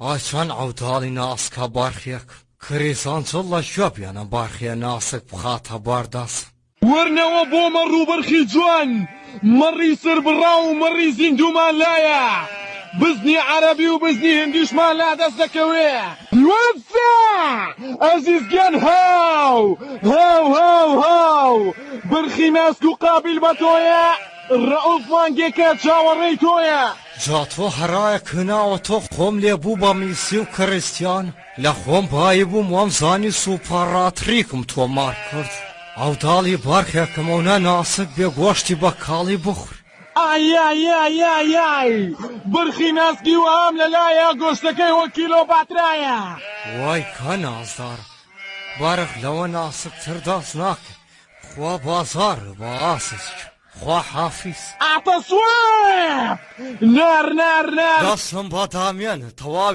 ئای چەند عەوداڵی ناسکە بەرخێک، کریسان چڵ لە کوێ بێنم بەرخێ ناسک بخاتە بەر دەست. وەرنەوە بۆ مەڕ و بەرخی جوان، مەڕی سەربڕاو و مەڕی زیندوومان لایە، بزنی عەرەبی و بزنی هندیشمان لا دەست دەکەوێ. وەستا ئەزیز گیان هاو هاو هاو هاو بەرخی ناسک و قابیل بە تۆیە، ڕەئوف مانگێکە چاوەڕێی تۆیە. جا تۆ هەرایە کناوە تۆ خۆم لێ بوو بە میسی و کریستیان لە خۆم بایی بووم وام زانی سوپەڕاتریکم تۆمار کرد عەوداڵی بەرخێکم ئەونە ناسک بێ گۆشتی بە کاڵی بخور. ئای ئای ئای ئای ئای بەرخی ناسکی وەهام لەلایە گۆشتەکەی وەک کیلۆپاترایە. وای کا نازدار بەرخ لەوە ناسکتر دەست ناکەی خوا بازاڕ بە ئاسسک. خوا حافیز. ئاتەسوێ نار نار نار. دەستم بە دامێنت تەواوی.